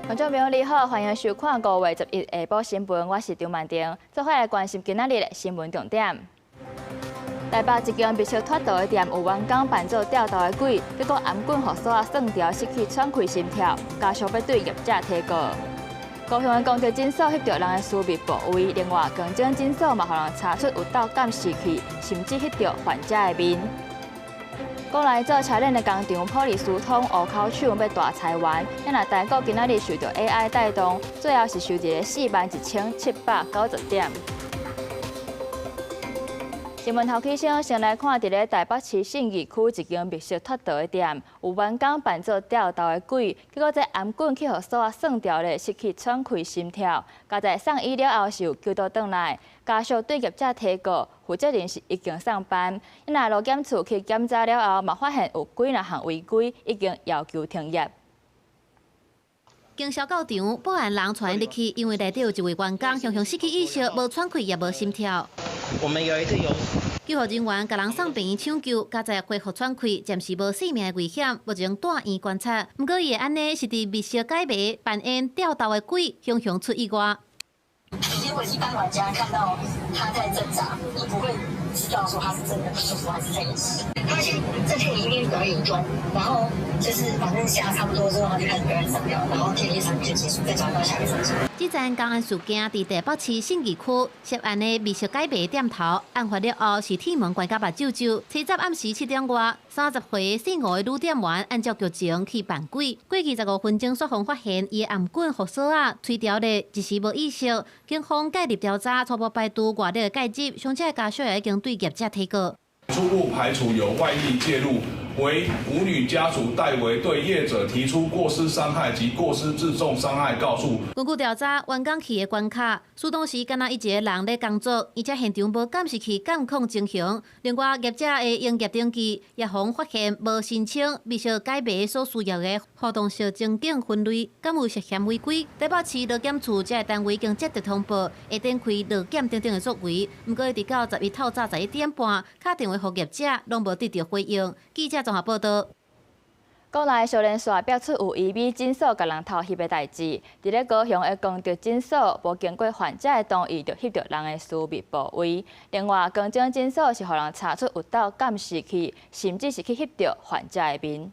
觀眾朋友你好，歡迎收看5月11下晡新聞，我是張曼婷，做伙來關心今仔日的新聞重點。台北一間密室脫逃的店有員工扮做吊豆的鬼，結果頷頸予鎖仔算著，失去喘氣心跳，家屬欲對業者提告。高雄的功德診所翕著人的私密部位，另外光蓁診所嘛，予人查出有鬥監視器，甚至翕著患者的面。國內做車輪的工廠普利司通湖口廠欲大裁員，若台股今仔日受著 AI 帶動，最後是收佇41,790點。新聞頭起先，先來看佇咧台北市信義區一間密室脫逃的店，有員工扮做吊豆的鬼，結果這頷頸去予鎖仔算著咧，失去喘氣心跳，佳哉送醫了後是有救倒轉來，家屬對業者提告，負責人是已經送辦，若勞檢處去檢查了後，嘛發現有幾若項違規，已經要求停業。經銷到場，保安人帶𪜶入去，因為內底有一位員工，雄雄失去意識，無喘氣也無心跳。我們有一個有救護人員共人送病院搶救，佳哉恢復喘氣，暫時無性命的危險，目前住院觀察。毋過伊會按呢是佇密室解謎，扮演吊豆的鬼，雄雄出意外。如果一般玩家看到他在掙扎，你不會知道說他是真的不舒服還是在演戲。他先在這裡面表演一段，然後就是反正嚇差不多之後，他就開始表演上吊，然後天氣場就結束，再轉到下個場景。這樁工安事件佇台北市信義區涉案的密室解謎店頭，案發了後是鐵門關甲目睭睭。初十暗時7點外，30歲姓吳的女店員按照劇情去扮鬼，過去15分鐘，煞予發現伊的頷頸予鎖仔推著咧，一時無意識。警方介入調查，初步排除外力的介入，傷者家屬也已經對業者提告。初步排除有外力介入，惟吳女家屬代為對業者提出過失傷害及過失致重傷害告訴。根據調查，員工去的關卡，事當時敢若伊一个人咧工作，而且現場無監視器監控情形。另外，業者的營業登記也予發現無申請密室解謎所需要的互動式情景分類，敢有涉嫌違規？台北市勞檢處這个單位已經接到通報，會展開勞檢等等的作為。毋過，直到11透早11點半，敲電話予業者，攏無得著回應。記者綜合報道。國內相連紲爆出有醫美診所共人偷翕的代誌，佇咧高雄的功德診所，無經過患者的同意，就翕著人的私密部位。另外，光蓁診所是予人查出有鬥監視器，甚至是去翕著患者的面。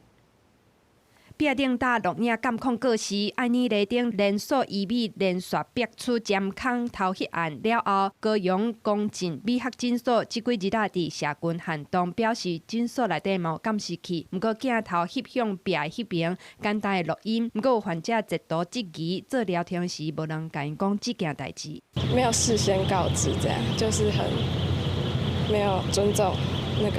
壁頂搭錄影監控過時，愛爾雷丁連鎖醫美連續爆出針孔偷翕案了後，高雄光進美學診所這幾日仔佇社群限動表示，診所內底無監視器，毋過鏡頭翕向壁的彼爿簡單的錄音，毋過有患者截圖質疑，做療程時無人共𪜶講這件代誌。沒有事先告知，這樣就是很沒有尊重那個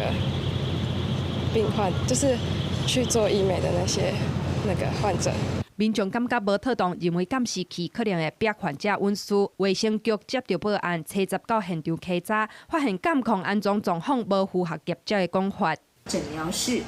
病患，就是去做醫美的那些那個患者。民眾感覺無妥當，認為監視器可能會逼患者隱私。衛生局接著報案，初十到現場稽查，發現監控安裝狀況無符合業者的講法。診療室、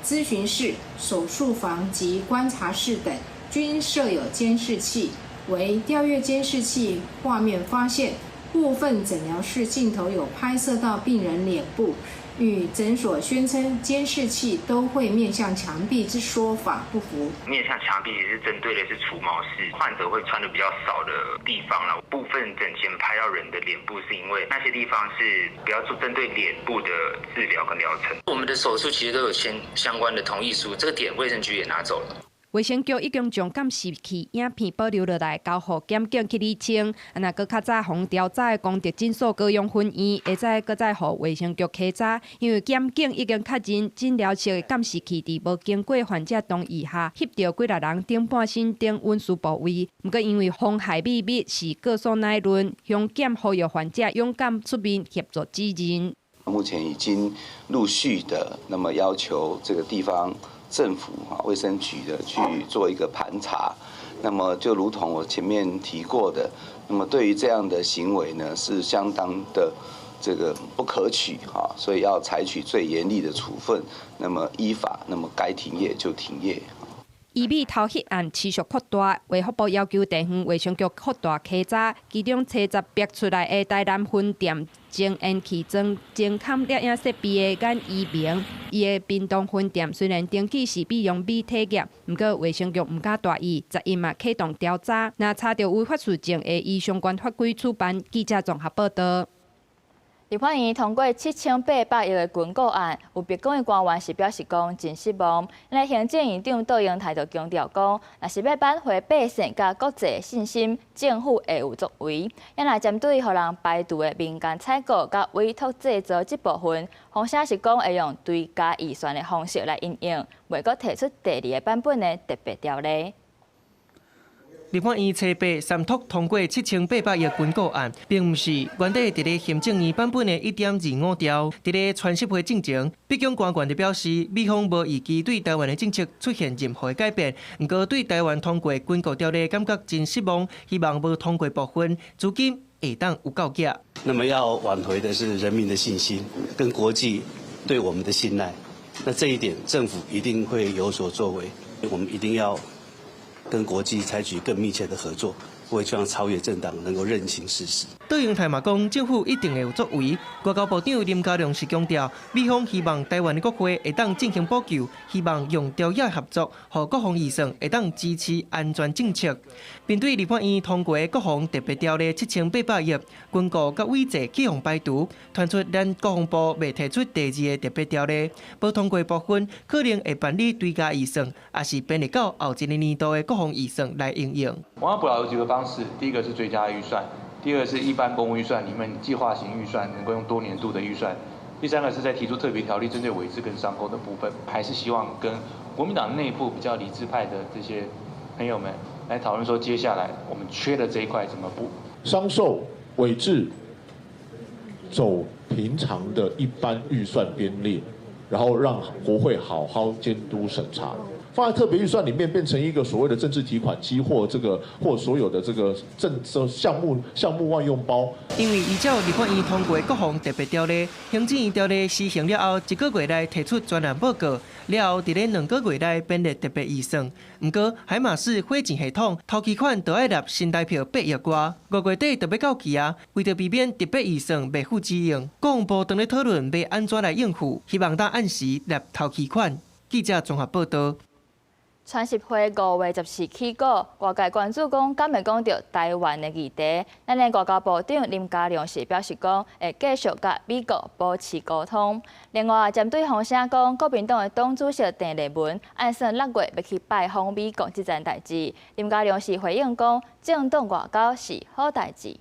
諮詢室、手術房及觀察室等均設有監視器，惟調閱監視器畫面發現，部分診療室鏡頭有拍攝到病人臉部。與診所宣稱監視器都會面向牆壁之說法不符。面向牆壁其實針對的是除毛室，患者會穿的比較少的地方啦。部分診間拍到人的臉部，是因為那些地方是比較做針對臉部的治療跟療程。我們的手術其實都有簽相關的同意書，這個點衛生局也拿走了。衛生局已經將監視器影片保留落來，交予檢警去理清。啊，若閣較早予調查的功德診所高雄分院，會使閣再予衛生局稽查，因為檢警已經確認診療室的監視器佇無經過患者同意下，翕著幾若人頂半身等隱私部位。毋過因為妨害秘密是告訴乃論，鄉檢呼籲患者勇敢出面協助指認。目前已經陸續的，那麼要求這個地方政府啊，衛生局的去做一個盤查，那麼就如同我前面提過的，那麼對於這樣的行為呢，是相當的這個不可取哈，所以要採取最嚴厲的處分，那麼依法，那麼該停業就停業。醫美偷翕案持續擴大，衛福部要求地方衛生局擴大稽查，其中初十逼出來的台南分店偵煙器裝偵勘攝影設備的眼醫明，伊的屏東分店雖然登記是美容美體業，毋過衛生局毋敢大意，11嘛啟動調查，若查著違法事證，會依相關法規處辦。記者綜合報道。立法院通過7800億的軍購案，有白宮的官員是表示講真失望。那行政院長卓榮泰就強調講，若是欲挽回百姓佮國際信心，政府會有作為。也若針對予人排除的民間採購佮委託製造這部分，風聲是講會用追加預算的方式來因應，袂閣提出第二個版本的特別條例。立法院初八三讀通過7800億軍購案，並毋是原底佇咧行政院版本的1.25兆。佇咧川習會進前，白宮官員就表示，美方無預期對台灣的政策出現任何改變，毋過對台灣通過軍購條例感覺真失望，希望無通過部分資金會當有夠額。那麼要挽回的是人民的信心，跟國際對我們的信賴。那這一點政府一定會有所作為，我們一定要跟國際採取更密切的合作，我希望朝野政黨能夠認清事實。卓榮泰嘛講，政府一定會有作為。外交部長林佳龍是強調，美方希望台灣的國會會當進行補救，希望用條約合作，予國防預算會當支持安全政策。面對立法院通過國防特別條例7800億，軍購佮委製去予排除，傳出咱國防部袂提出第二個特別條例，無通過部分可能會辦理追加預算，抑是編列到後一個年度的國防預算來應用。亡羊補牢有幾個方式，第一個是追加預算。第二個是一般公務預算裡面計劃型預算能夠用多年度的預算，第三個是在提出特別條例針對委製跟商購的部分，還是希望跟國民黨內部比較理智派的這些朋友們來討論說，接下來我們缺的這一塊怎麼補？商售委製走平常的一般預算編列，然後讓國會好好監督審查。放在特別預算裡面變成一個所謂的政治提款機或這個或所有的這個政策項目萬用包。因為依照立法院通過國防特別條例，行政院條例施行了後，一個月內提出專案報告，了後佇咧2個月內編列特別預算。毋過海馬斯火箭系統頭期款就愛納新台票8億外，5月底就欲到期啊。為著避免特別預算袂敷之用，國防部當咧討論欲按怎來應付，希望當按時納頭期款。記者綜合報道。川習會5月14起鼓，外界關注講，敢會講著台灣的議題。咱的外交部長林佳龍是表示講，會繼續佮美國保持溝通。另外，針對風聲講，國民黨的黨主席鄭麗文按算6月欲去拜訪美國這件代誌，林佳龍是回應講，政黨外交是好代誌。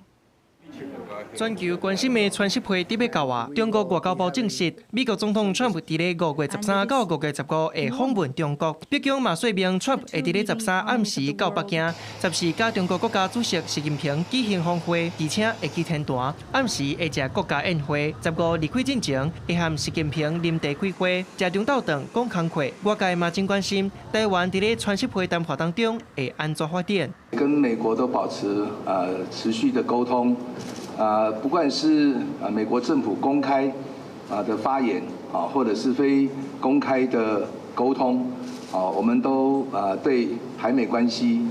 全球關心的川習會佇欲到啊！中國外交部證實，美國總統川普佇咧5月13到5月15會訪問中國。北京嘛說明，川普會佇咧十三暗時到北京，14佮中國國家主席習近平舉行峰會，而且會去天壇，暗時會食國家宴會。15離開進前，會和習近平啉茶開會，食中晝頓講工課。外界嘛真關心，台灣佇咧川習會談判當中會按怎發展？跟美國都保持持續的溝通。不管是美國政府公開的發言啊，或者是非公開的溝通，啊，我們都對台美關係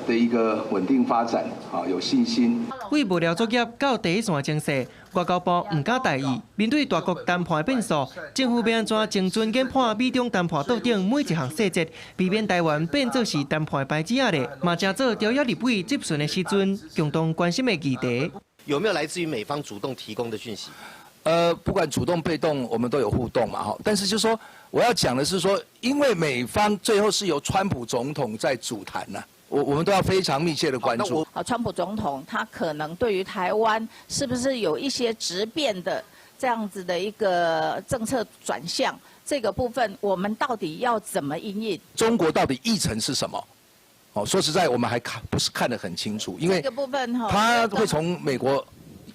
的一個穩定發展啊有信心。為無聊作業到第一線情勢，外交部毋敢大意。面對大國談判的變數，政府欲按怎精準研判美中談判桌頂每一項細節，避免台灣變做是談判的牌子仔咧，嘛成做朝野立委質詢的時陣，共同關心的議題。有沒有來自於美方主動提供的訊息？不管主動被動，我們都有互動嘛，哈。但是就是說，我要講的是說，因為美方最後是由川普總統在主談呐，我們都要非常密切的關注。好，川普總統他可能對於台灣是不是有一些質變的這樣子的一個政策轉向，這個部分我們到底要怎麼因應？中國到底議程是什麼？哦，說實在，我們還看不是看得很清楚，因為這個部分他會從美國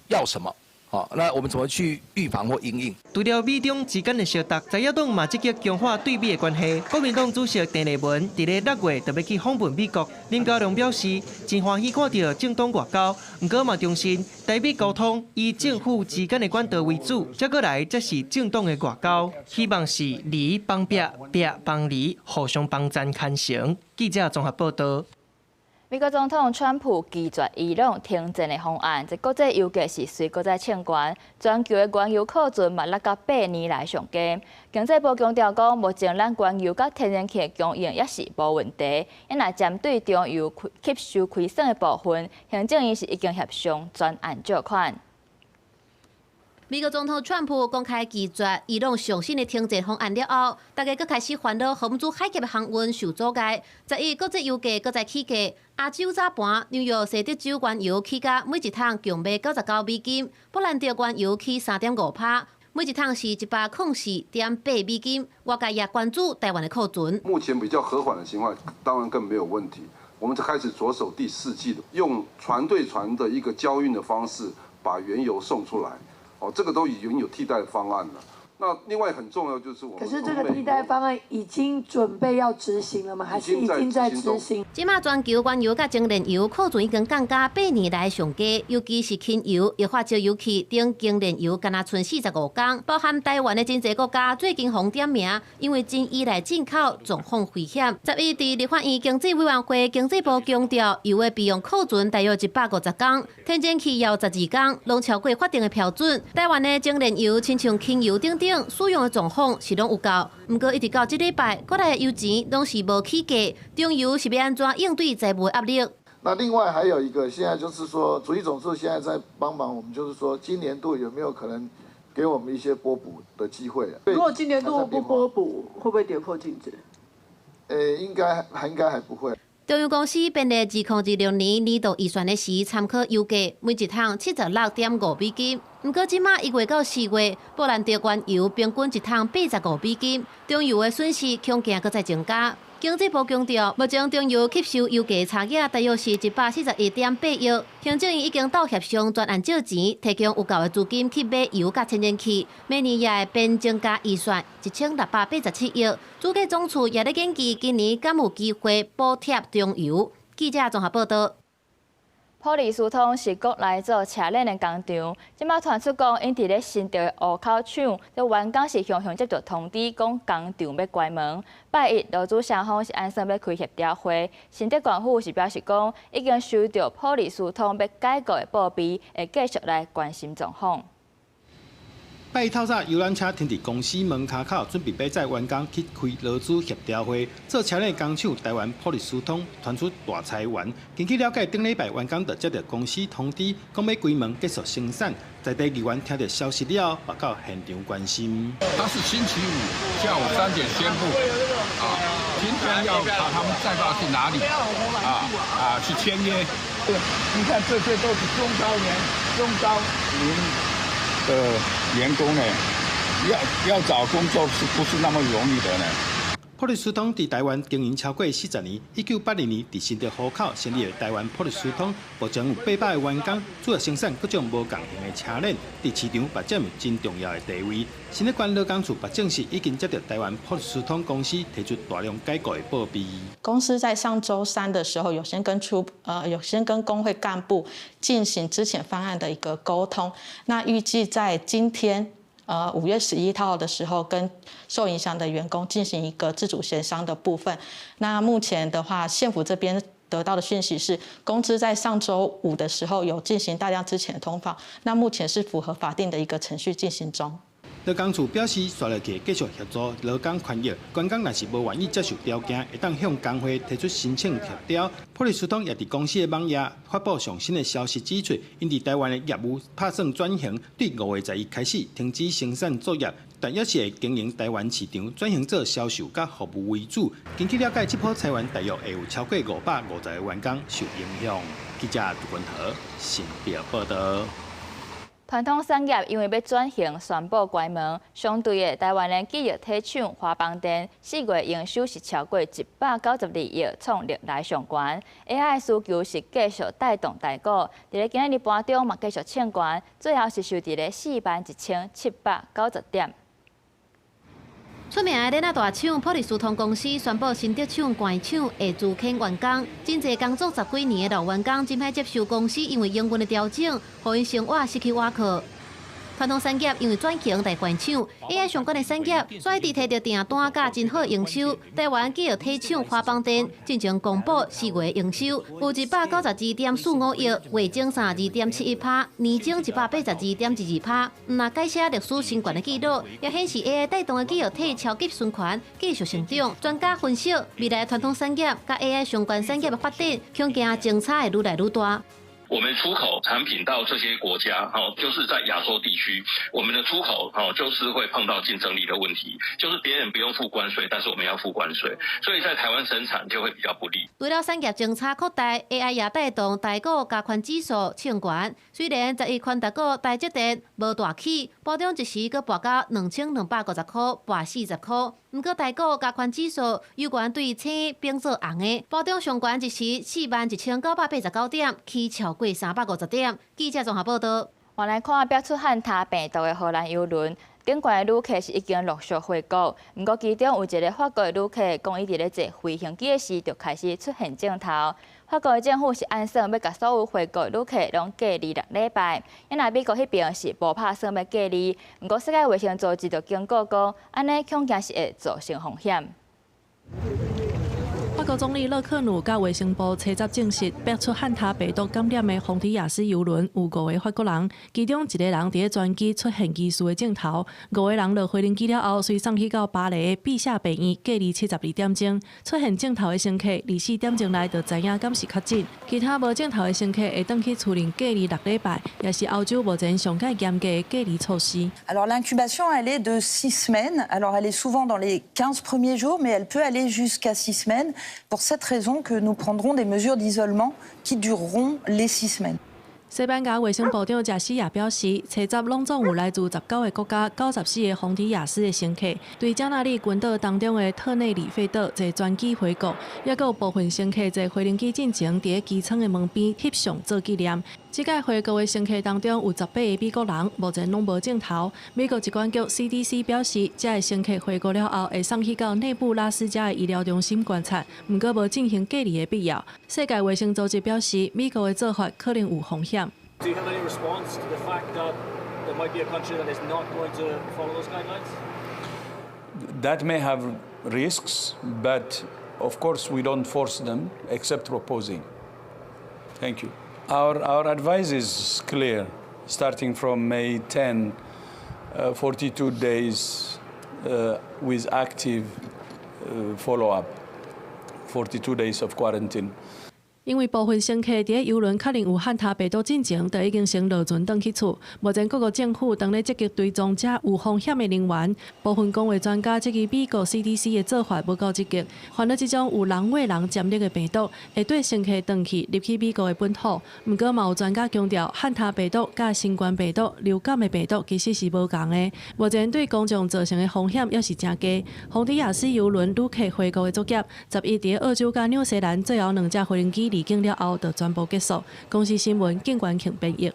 要什麼？好，那我們怎麼去預防或因應？除了美中之間的相鬥，在野黨嘛積極強化對美的關係。國民黨主席鄭麗文佇咧6月就欲去訪問美國。林佳龍表示，真歡喜看著政黨外交，毋過嘛重申台美溝通以政府之間的管道為主，接過來才是政黨的外交。希望是離幫壁，壁幫離，互相幫贊牽成。記者綜合報道。美國總統川普拒絕伊朗停戰的方案，這國際油價是隨閣再衝懸，全球的原油庫存嘛落到8年來上低。經濟部強調講，目前咱原油佮天然氣的供應猶是無問題。若針對中油吸收虧損的部分，行政院是已經協商專案借款。美國總統川普公開拒絕伊朗上新的停戰方案了後，大家閣開始煩惱荷姆茲海峽的航運受阻礙。11國際油價閣再起價，亞洲早盤紐約西德州原油起價每一桶強賣99美金，布蘭特原油起3.5%，每一桶是104.8美金。外界也關注台灣的庫存。目前比較和緩的情況，當然更沒有問題。我們就開始着手第四季的，用船對船的一個交運的方式，把原油送出來。哦，這個都已經有替代方案了。那另外很重要就是我們，可是這個替代方案已經準備要執行了嗎？還是已經在執行？這馬全球原油佮精煉油庫存已經降到8年來上低，尤其是輕油、液化石油氣等精煉油，干焦賰45工。包含台灣的真濟國家最近予點名，因為真依賴進口，狀況危險。11佇立法院經濟委員會，經濟部強調，油的備用庫存大約150工，天然氣有12工，攏超過法定的標準。台灣的精煉油，親像輕油等等，使用的狀況是攏有夠，毋過一直到這禮拜，國內的油錢攏是無起價，中油是欲按怎應對財務壓力？那另外還有一個，現在就是說，主計總處現在在幫忙我們，就是說，今年度有沒有可能給我們一些撥補的機會？如果今年度不撥補，會不會跌破淨值？應該還不會。中油公司編列2026年年度預算的時，參考油價每一桶76.5美金。毋過這馬1月到4月，布蘭特原油平均一桶85美金，中油的損失恐驚閣再增加。經濟部強調，目前中油吸收油價差額大約是141.8億，行政院已經鬥協商專案借錢，提供有夠的資金去買油佮天然氣，每年也會變增加預算1687億。主計總處也咧研究今年敢有機會補貼中油。記者綜合報道。普利司通是國內做車鏈的工廠，這馬傳出講，𪜶佇咧新竹的湖口廠，這員工是雄雄接到通知，講工廠欲關門。拜一，勞資雙方是按算欲開協調會，新竹縣府是表示講，已經收到普利司通欲解僱的報備，會繼續來關心狀況。拜一透早，遊覽車停佇公司門跤口，準備欲載員工去開勞資協調會。做車鏈工廠台灣普利司通傳出大裁員。根據了解，頂禮拜員工就接到公司通知，講欲關門結束生產。在地議員聽到消息了後，嘛到現場關心。他是星期五下午3點宣布，啊，今天要把他們載到去哪裡？啊，去簽約。你看這些都是中高齡的員工呢，要找工作是不是那麼容易的呢？普利司通佇台灣經營超過40年，1982年佇新竹湖口成立的台灣普利司通，目前有800個員工，主要生產各種無仝型的車鏈，佇市場嘛佔有真重要的地位。新竹縣勞工處嘛證實已經接到台灣普利司通公司提出大量解僱的報備。公司在上週三的時候，有先跟工會幹部進行資遣方案的一個溝通，那預計在今天，5月11號的時候，跟受影響的員工進行一個自主協商的部分。那目前的話，縣府這邊得到的訊息是，公司在上週五的時候有進行大量資遣的通報，那目前是符合法定的一個程序進行中。勞工處表示，紲落去繼續協助勞工權益，員工若是無願意接受條件，會當向工會提出申請協調。普利司通也佇公司的網頁發布上新的消息，指出，𪜶佇台灣的業務拍算轉型，對5月11開始停止生產作業，但猶是會經營台灣市場，轉型做銷售佮服務為主。根據了解，這波裁員大約會有超過550個員工受影響。記者杜文和新北報道。傳統產業因為欲轉型，宣布關門。相對的，台灣的記憶體廠華邦電4月營收是超過192億，創歷來上懸。AI 需求是繼續帶動台股，佇咧今仔日盤中嘛繼續衝懸，最後是收佇咧41,790點。出名的鏈仔大廠普利司通公司宣布新竹廠關廠會資遣員工，真濟工作十幾年的老員工真歹接受公司因為營運的調整，予𪜶生活失去倚靠。傳統產業因為轉型來關廠，AI 相關的產業煞一直提著訂單佮真好營收。台灣記憶體廠華邦電進前公布4月營收有192.45億，月增32.71%，年增182.22%。毋但改寫歷史新懸的紀錄，也顯示 AI 帶動的記憶體超級循環繼續成長。專家分析，未來傳統產業佮 AI 相關產業的發展，恐驚相差會愈來愈大。我們出口產品到這些國家，就是在亞洲地區，我們的出口，就是會碰到競爭力的問題，就是別人不用付關稅，但是我們要付關稅，所以在台灣生產就會比較不利。除了產業相差擴大，AI 也帶動台股加權指數衝懸。雖然11權值股台積電無大起，盤中一時閣跋到2250塊，跋40塊。毋過台股加權指數猶原對青變做紅的，盤中上懸一時41,989點，起超過350點。記者綜合報道。我來看爆出漢他病毒的荷蘭郵輪，頂懸的旅客是已經陸續回國，毋過其中有一个法國的旅客講，伊佇咧坐飛行機的時就開始出現症頭。法國的政府是按算欲共所有回國的旅客攏隔離6禮拜，啊若美國彼爿是無拍算欲隔離，毋過世界衛生組織就警告講，按呢恐驚是會造成風險。法國總理勒克努佮衛生部初十證實，爆出漢他病毒感染的洪迪亞斯郵輪有五个法國人，其中一个人佇咧專機出現疑似的症頭，五个人落飛行機了後，隨送去到巴黎的比謝病院隔離72點鐘。出現症頭的乘客，24點鐘內就知影敢是確診，其他無症頭的乘客會轉去厝裡隔離6禮拜，也是歐洲目前上蓋嚴格的隔離措施。 Alors l'incubation, elle est de 6 semaines. Alors elle est souvent dans les 15 premiers jours, mais elle peut aller jusqu'à 6 semaines. Pour cette raison que nous prendrons des mesures d'isolement qui dureront les 6 semaines. 西班牙衛生部長賈西亞表示，初十攏總有來自19個國家、94個洪迪亞斯的乘客，對加那利群島當中的特內里費島坐專機回國，抑閣有部分乘客坐飛行機進前，佇咧機艙的門邊翕相做紀念。這屆回國的乘客當中有18個美國人，目前攏無症頭。美國疾管局 CDC 表示，這个乘客回國了後，會送去到內布拉斯加的醫療中心觀察，毋過無進行隔離的必要。世界衛生組織表示，美國的做法可能有風險。 Do you have any response to the fact that there might be a country that is not going to follow those guidelines? That may have risks, but of course we don't force them except proposing. Thank you. Our advice is clear. Starting from May 10, 42 days with active follow-up, 42 days of quarantine. 因為部分乘客佇咧郵輪確認有漢他病毒進前，就已經先落船轉去厝。目前各國政府當咧積極追蹤這有風險的人員。部分公衛專家質疑美國 CDC 的做法無夠積極，煩惱這種有人餵人潛力的病毒會綴乘客轉去入去美國的本土。毋過嘛有專家強調，漢他病毒佮新冠病毒、流感的病毒其實是無仝的。目前對公眾造成的風險猶是誠低。洪迪亞斯郵輪旅客回國的作業，11佇澳洲佮紐西蘭最後兩架飛行機離境了後，就全部結束。公視新聞，景元慶編譯。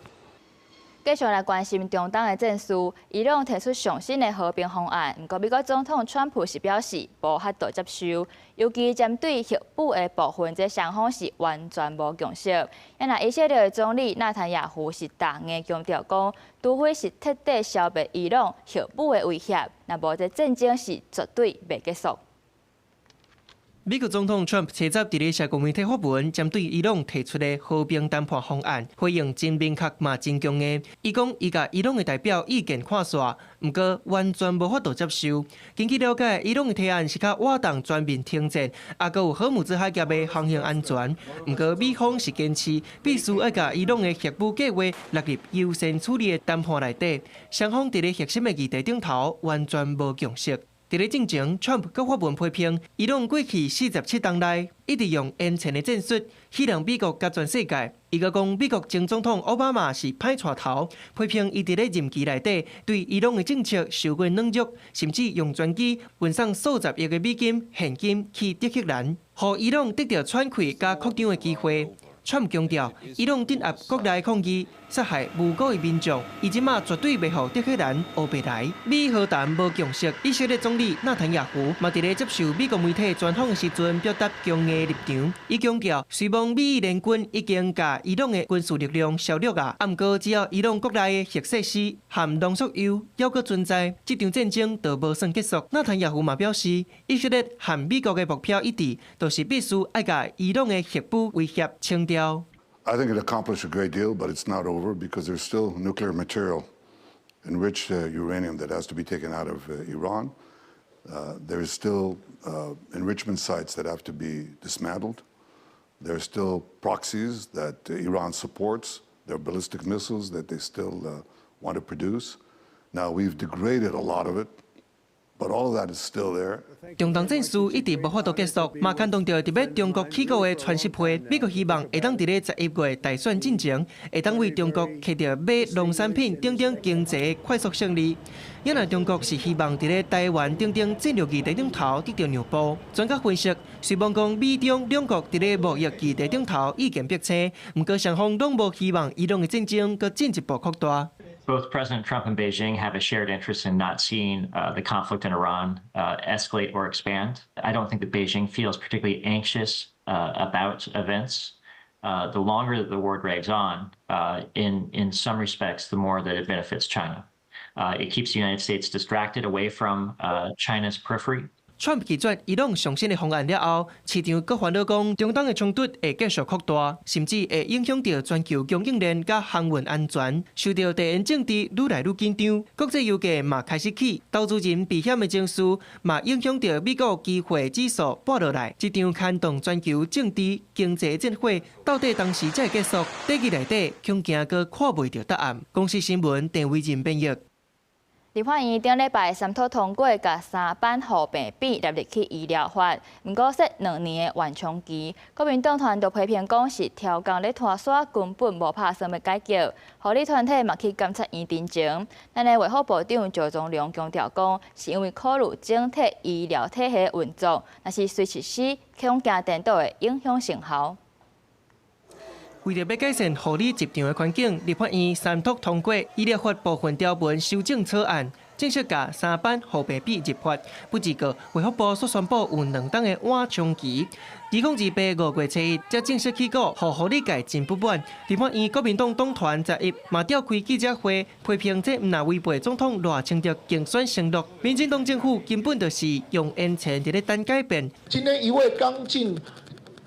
繼續來關心中東的戰事，伊朗提出上新的和平方案，毋過美國總統川普是表示無法度接受，尤其針對核武的部分，這雙方是完全無共識。啊若以色列的總理納坦雅胡是逐硬強調講，除非是徹底消滅伊朗核武的威脅，若無這戰爭是絕對袂結束。美國總統川普初十佇咧社交媒體發文，針對伊朗提出的和平談判方案，回應真明確嘛真強硬。伊講伊共伊朗的代表意見看煞，毋過完全無法度接受。根據了解，伊朗的提案是較活動全面停戰，抑閣有荷姆茲海峽的航行安全。毋過美方是堅持必須愛共伊朗的核武計劃納入優先處理的談判內底。雙方佇咧核心的議題頂頭完全無共識。佇咧進前，川普閣發文批評伊朗過去47冬來一直用延前的戰術，戲弄美國佮全世界。伊閣講美國前總統奧巴馬是歹帶頭，批評伊佇咧任期內底對伊朗的政策受過軟弱，甚至用專機運送數十億的美金現金去德黑蘭，予伊朗得著喘氣佮擴張的機會。川普強調，伊朗鎮壓國內抗議，殺害無辜的民眾，伊這馬絕對袂予德黑蘭烏白來。美和談無共識，以色列總理納坦雅胡嘛佇咧接受美國媒體專訪的時陣，表達強硬的立場。伊強調，雖罔美以聯軍已經共伊朗的軍事力量削弱啊，毋過只要伊朗國內的核設施和濃縮鈾猶閣存在，這場戰爭就無算結束。納坦雅胡嘛表示，以色列和美國的目標一致，就是必須愛共伊朗的核武威脅清掉。 I think it accomplished a great deal, but it's not over because there's still nuclear material, enriched uranium that has to be taken out of Iran. There's still enrichment sites that have to be dismantled. There are still proxies that Iran supports. There are ballistic missiles that they still want to produce. Now, we've degraded a lot of it, but all of that is still there. 中東戰事一直無法度結束，嘛牽動著佇欲中國起鼓的川習會。美國希望會當佇咧11月大選進前，會當為中國揢著買農產品等等經濟快速勝利。也若中國是希望佇咧台灣等等戰略議題頂頭得著讓步。專家分析，雖罔講美中兩國佇咧貿易議題頂頭意見彼此，毋過雙方攏無希望伊朗的戰爭閣進一步擴大。 Both President Trump and Beijing have a shared interest in not seeing the conflict in Iran escalate or expand. I don't think that Beijing feels particularly anxious about events. The longer that the war drags on, in some respects, the more that it benefits China. It keeps the United States distracted away from China's periphery. 川普拒絕伊朗上新的方案了後，市場閣煩惱講，中東的衝突會繼續擴大，甚至會影響著全球供應鏈佮航運安全，受著地緣政治愈來愈緊張，國際油價嘛開始起，投資人避險的情緒嘛影響著美國期貨指數跌落來，這場牽動全球政治經濟戰火，到底當時才會結束？短期內底恐驚閣看袂著答案。公視新聞鄭惟仁編譯。立法院頂禮拜三讀通過，共三班護病比納入去醫療法，毋過設2年的緩衝期。國民黨團就批評講是超工咧拖沙，根本無拍算欲解決。護理團體嘛去監察院陳情。咱的衛福部長趙宗龍強調講，是因為考慮整體醫療體系運作，若是隨實施，恐驚顛倒會影響成效。為著欲改善護理職場的環境，立法院三讀通過醫療法部分條文修正草案，正式共三班護病比入法。不過，衛福部煞宣布有2冬的緩衝期。2028五月初一才正式起鼓，予護理界真不滿。立法院國民黨黨團11嘛召開記者會，批評這毋但違背總統賴清德競選承諾，民進黨政府根本就是用延遲佇咧等改變。今天一位剛進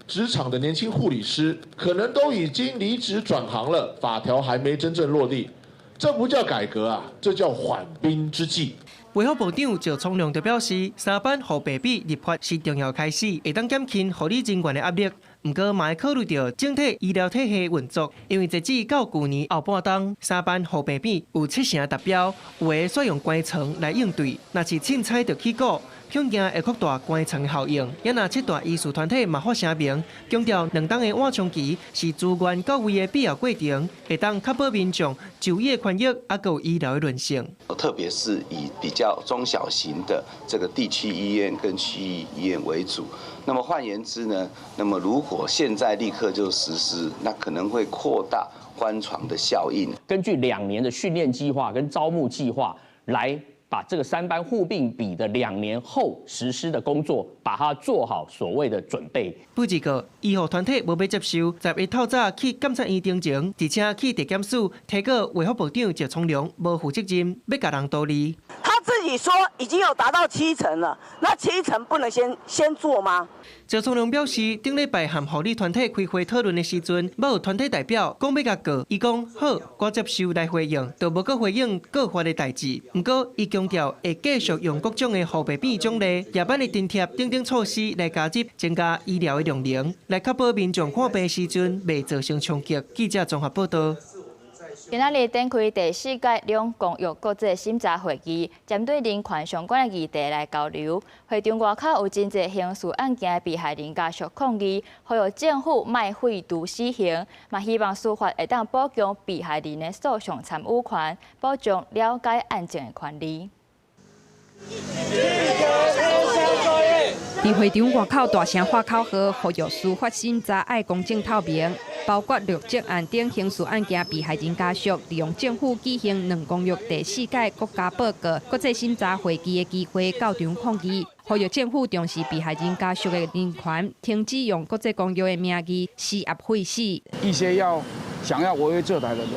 職場的年輕護理師，可能都已經離職轉行了，法條還沒真正落地，這不叫改革啊，這叫緩兵之計。衛福部長趙聰良就表示，三班護病比立法是重要開始，會當減輕護理人員的壓力。毋過嘛會考慮著整體醫療體系運作，因為截止到舊年後半冬，三班護病比有7成達標，有的煞用關床來應對，若是凊彩就起鼓，恐驚會擴大關床效應。也若七大醫師團體嘛發聲明，強調2冬的緩衝期是資源到位的必要過程，會當確保民眾就醫的權益，猶閣有醫療的韌性。特別是以比較中小型的這個地區醫院跟區域醫院為主。那麼換言之呢，那麼如果現在立刻就實施，那可能會擴大關床的效應。根據2年的訓練計劃跟招募計劃來把這個三班護病比的2年後實施的工作，把它做好所謂的準備。不過，醫護團體無欲接受，11透早去監察院陳情，而且去地檢署提告衛福部長趙聰良無負責任，欲共人道理。他自己說已經有達到七成了，那七成不能先做嗎？趙聰良表示，頂禮拜和護理團體開會討論的時陣，無團體代表講欲共告，伊講好，我接受來回應，就無閣回應告發的代誌。毋過，伊強調會繼續用各種的護病比獎勵、夜班的津貼等等措施來加入，增加醫療的量能，來確保民眾看病時陣袂造成衝擊。記者綜合報道。今仔日展開第四屆兩公約國際審查會議，針對人權相關的議題來交流。會場外口有真濟刑事案件的被害人家屬抗議，呼籲政府莫廢除死刑，嘛希望司法會當保障被害人的訴訟參與權，保障了解案情的權利。佇會場外口大聲喊口號，呼籲司法審查愛公正透明，包括六則案等刑事案件被害人家屬，利用政府舉行兩公約第四屆國家報告國際審查會議的機會，到場抗議，呼籲政府重視被害人家屬的人權，停止用國際公約的名義施壓廢死。一些要想要為非作歹的人，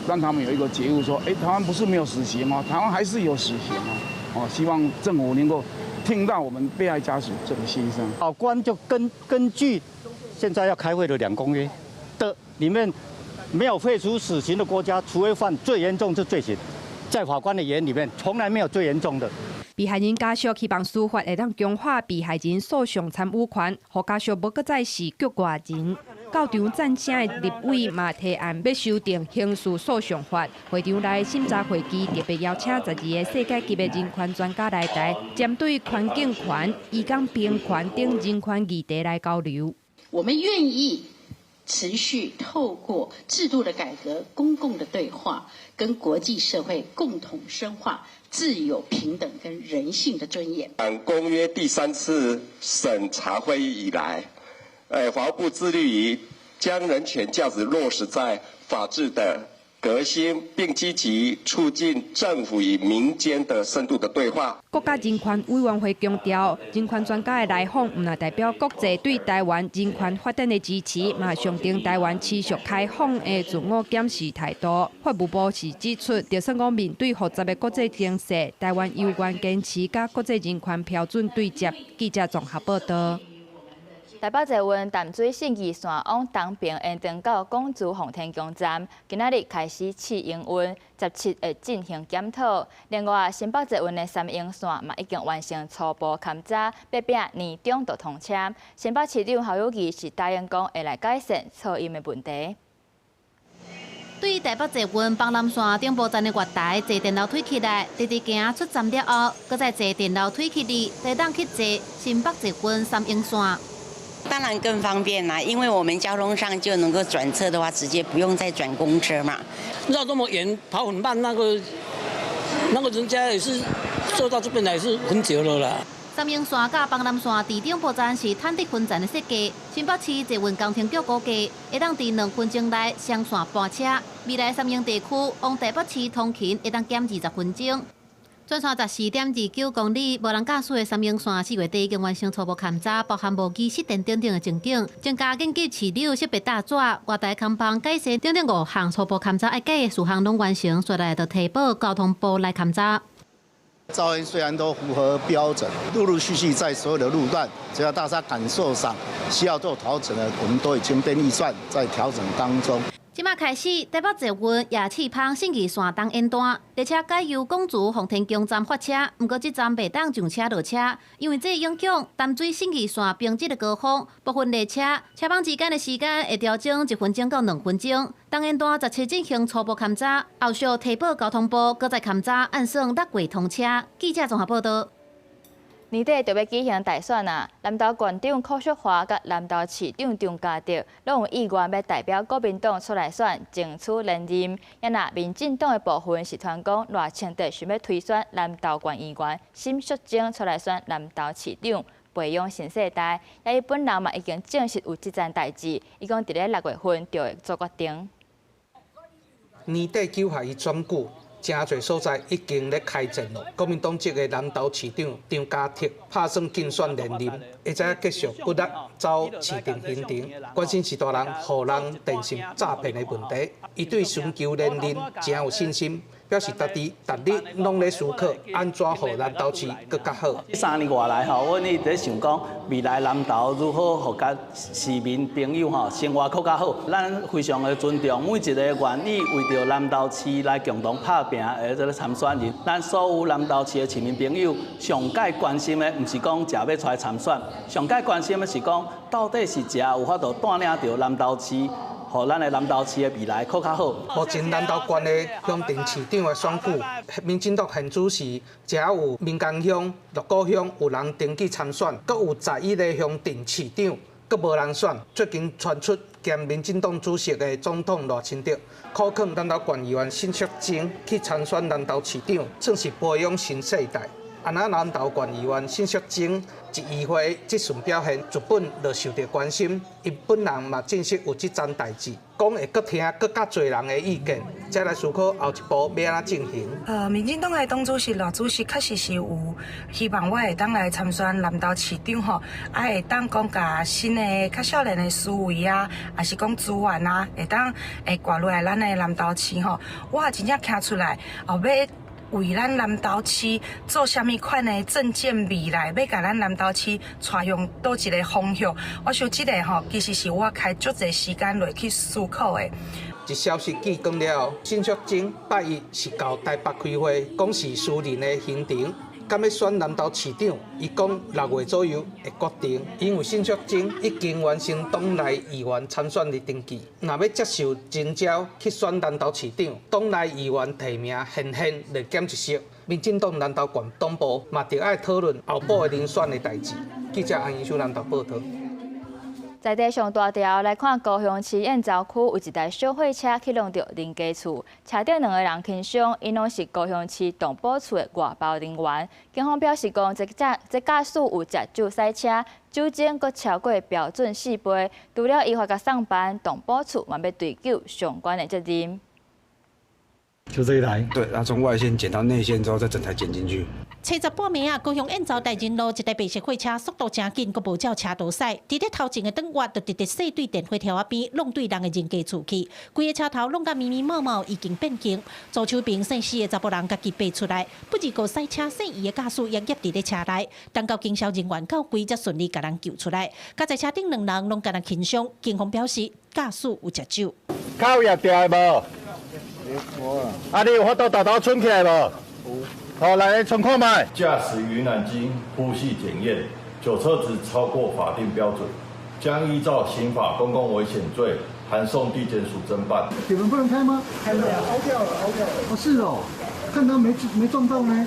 讓他們有一個覺悟，說：台灣不是沒有死刑嗎？台灣還是有死刑哦。哦，希望政府能夠聽到我們被害家屬這個心聲。法官就根據現在要開會的兩公約的裡面，沒有廢除死刑的國家，除非犯最嚴重之罪行，在法官的眼裡面，從來沒有最嚴重的。被害人家屬希望司法會當強化被害人訴訟參與權，予家屬無閣再是局外人。到場贊成的立委嘛提案欲修訂刑事訴訟法。會場內審查會議特別邀請12个世界級的人權專家來台，針對環境權、移工平權等人權議題來交流。我們願意持續透過制度的改革、公共的對話，跟國際社會共同深化自由、平等跟人性的尊嚴。公約第三次審查會議以來，法務部致力於將人權價值落實在法治的革新，並積極促進政府與民間的深度的對話。國家人權委員會強調，人權專家的來訪，毋但代表國際對台灣人權發展的支持，嘛象徵台灣持續開放的自我檢視態度。法務部是指出，就算講面對複雜的國際情勢，台灣猶原堅持佮國際人權標準對接。記者綜合報道。台北捷運淡水信義線往東平延長到港珠奉天宮站，今仔日開始試營運，17會進行檢討。另外，新北捷運的三鶯線嘛已經完成初步勘查，欲拼年中就通車。新北市長侯友宜是答應講會來改善噪音的問題。對台北捷運板南線頂部站的月台坐電樓梯起來，直直行出站了後，閣再坐電樓梯去哩，就當去坐新北捷運三鶯線。當然更方便啦，因為我們交通上就能夠轉車的話，直接不用再轉公車嘛。繞這麼遠，跑很慢，那個人家也是坐到這邊來是很久了啦。三鶯線佮板南線佇頂部站是坦得分層的設計，新北市捷運工程局估計會當佇2分鐘內雙線班車。未來三鶯地區往台北市通勤會當減20分鐘。全線14.29公里，無人駕駛的三鶯線4月底已經完成初步勘查，包含無機失電等等的情景，增加緊急市柳設備搭載、月台空房改善等等5項初步勘查愛改的事項攏完成，紲來就提報交通部來勘查。噪音雖然都符合標準，陸陸續續在所有的路段，只要大家感受上需要做調整的，我們都已經編預算在調整當中。這馬開始，台北捷運也試芳信義線東延段，列車改由港珠奉天宮站發車，毋過這站袂當上車落車，因為這影響淡水信義線平日的高峰，部分列車車班之間的時間會調整1分鐘到2分鐘。東延段17進行初步勘查，後續提報交通部，閣再勘查，按算6月通車。記者綜合報道。年底就欲舉行大選啊！南投縣長柯淑華佮南投市長張家德攏有意願欲代表國民黨出來選，爭取連任。啊若民進黨的部分是傳講賴清德想欲推選南投縣議員沈淑貞出來選南投市長，培養新世代。也伊本人嘛已經證實有這層代誌，伊講佇咧6月份就會做決定。年底9合一選舉。誠濟所在已經咧開戰囉。國民黨籍的南投市長張家德拍算競選連任，會知影繼續努力走市長行程，關心序大人予人電信詐騙的問題。伊對尋求連任誠有信心，表示家己逐日攏咧思考按怎予南投市閣較好。3年外來吼，阮一直咧想講未來南投如何予佮市民朋友吼生活閣較好。咱非常的尊重每一個願意為著南投市來共同拍拚的這个參選人。咱所有南投市的市民朋友，上蓋關心的毋是講誰欲出來參選，上蓋關心的是講到底是誰有法度帶領著南投市予咱的南投市的未來閣較好。目前南投縣的鄉鎮市長的選舉，民進黨現主時，遮有民間鄉、鹿谷鄉有人登記參選，閣有11個鄉鎮市長，閣無人選。最近傳出兼民進黨主席的總統賴清德，苦勸南投縣議員沈淑貞去參選南投市長，算是培養新世代。啊，若南投縣議員沈淑貞一議會這順表現，日本就受著關心。伊本人嘛證實有這層代誌，講會閣聽閣較濟人的意見，才來思考後一步欲按怎進行。民進黨的黨主席賴主席確實是有希望我會當來參選南投市長吼，啊會當講共新的較少年的思維啊，抑是講資源啊，會當會掛落來咱的南投市吼。我也真正站出來哦，欲為咱南投市做啥物款的政見未來，欲共咱南投市帶向佗一个方向。我想這个吼，其實是我開足濟時間落去思考的。這消息曝光了後，沈淑貞拜一是到台北開會，講是私人的行程。敢欲選南投市長，伊講6月左右會決定，因為沈淑貞已經完成黨內議員參選的登記，若欲接受徵召去選南投市長，黨內議員提名現現就減一席。民進黨南投縣黨部嘛著愛討論後補的人選的代誌。記者安英秀南投報導。在地上大條來看，高雄市燕巢區有一台小貨車去挵著人家厝，車頂兩个人輕傷，𪜶攏是高雄市動保處的外包人員。警方表示講，這駕這駕駛有食酒駛車，酒精閣超過標準四倍，除了依法共送辦，動保處嘛欲追究相關的責任。就這一台？對，它從外線剪到內線之後，再整台剪進去。初十半暝啊，高雄燕巢大仁路一台白色貨車速度誠緊，閣無照車道駛，佇咧頭前的轉彎就直直駛對電火柱仔邊，挵對人的人家厝去，規个車頭挵甲密密麻麻，已經變形。左手邊姓施的查埔人家己爬出來，不二個賽車姓伊的駕駛也夾佇咧車內，等到警消人員到櫃才順利共人救出來。佮在車頂兩人攏敢若輕傷，警方表示駕駛有食酒。口挹著無？啊，你有法度沓沓喘起來無？有。好，來，喘看覓。駕駛云南經呼吸檢驗，酒測值超過法定標準，將依照刑法公共危險罪，函送地檢署偵辦。鐵門不能開嗎？開不了，凹掉了，凹掉了。哦，是哦，看他沒撞到呢。